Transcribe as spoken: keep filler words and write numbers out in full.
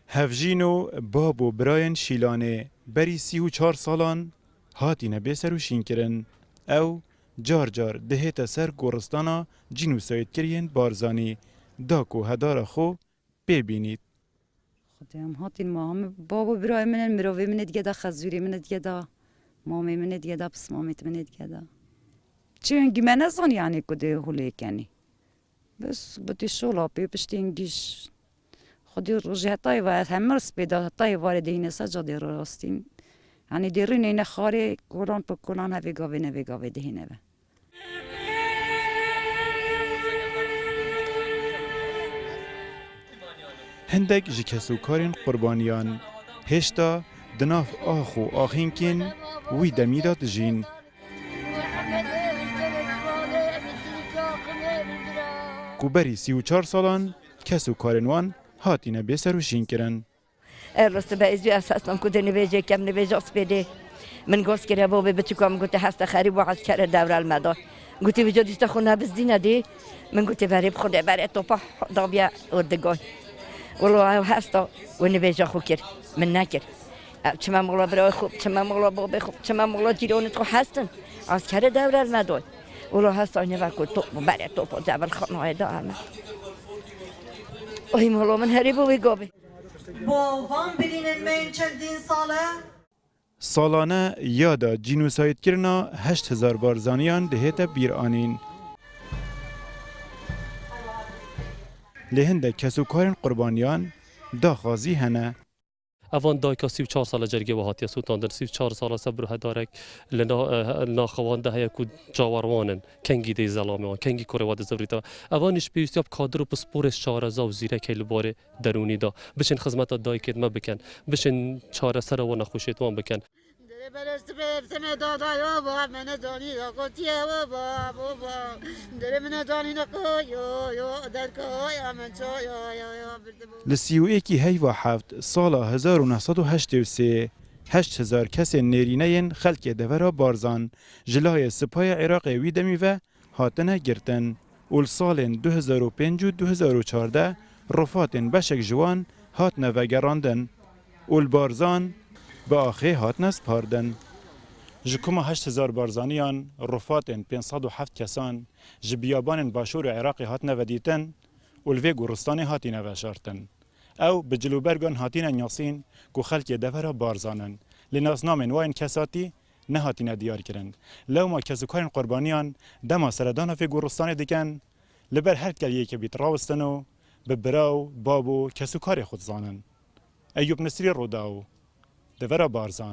Hevjîn û bab û birayên Şîlanê berî sî û çar salan hatine bêserûşînkirin. Ew car car dihête ser goristana cînûsayîdkiriyên Barzanî da ku hedara xwe pê bînît. Xwedê em hatin ma hemî bab û birayê min in, mirovê min ê digeda, xezûrê min ê digeda, mamê min ê digeda, pismamêt min ê digeda. Çi hingî me nezanî, yanî ku dê hûlê kenî. Bes, bi tî şola pê piştî hingî ş-, xwedî rojê heta êva, hemir spê da heta êvarê dihîne ser cadê rastîn. Yanî dê rîneyne xarê, kolan bi kolan hevê gavê nevê gavê dihîne ve. Hindek ji kesûkarên qurbaniyan hêşta di nav ax û axînkên wî demî de dijîn. Ku berî sî û çar salan kesûkarên wan hatine bêserûşînkirin. Erlo sibe ez jî ez hestam ku dê nivêjê kem, nivêja spêdê. Min goz kire bo bê biçûka min gote heste xerîb û eskere dewrel me da. Gotî vêca dîsa xwe nebizdîne dê. Min gotî berê bi Xwedê berê topa dabiye û digay. Wilo ew hesta û nivêja xwe kir. Min nekir. Ev çime mola birayê xwe, çime mola babê xwe, çime mola cîranê xwe hestin. Eskere dewrel me da. Wilo hesta neve ku top û berê topa devilxanayê da eme. Oy mola min herî bo wê gavê. Bo van birînên me yên çendîn sal e. Salane yada cînûsayîdkirina heşt hezar Barzaniyan dihête bîranîn. Lê hindek kesûkarên qurbaniyan daxwazî hene. Evan dayika sî û çar sala cergê we hatiye sûtandin. Sî û çar sala sebr û hedarek li na-, eh, li naxa wan de heye ku çawa wan in. Kengî dê zelamê wan, kengî kurê wa dizivrîta. Evan îş pêwîstiya bi kadir û pisporê şareza û zîrekê li barê derûnî de biçin xizmeta dayikêt me bikin, biçin çaresera wan nexweşiyêt wan bikin. Dere beleş dibe, bide me dada yo ba, me nezanî ya gotiye o ba, o ba. Dere me nezanî ne ko yo, yo, derka ya men ço yo, yo, yo, birde bo. Li sî û êkî heyva heft sala hezar û neh sed û heştê û sê, heşt hezar kesên nêrîneyên xelkê devera Barzan ji layê sipayê Iraqê wî demî ve hatine girtin û li salên du hezar û pênc û du hezar û çardeh rufatên beşek ji wan hatine vegerandin û li Barzan bi axê hatine spardin. Ji koma heşt hezar Barzaniyan rufatên pênc sed û heft kesan ji biyabanên başûr û Iraqê hatine vedîtin û li vê goristanê hatine veşartin. Ew bi cilûbergan hatine nasîn ku xelkê devera Barzan in, lê nasnamên wa yên kesatî nehatine diyar kirin. Lewma kesûkarên qurbaniyan dema seredana vê goristanê dikin, li ber her kel yekê bît rawestin û bi bira û bab û kesûkarê xwe dizanin. Eyûp Nisrî, Rûdaw, devera Barzan.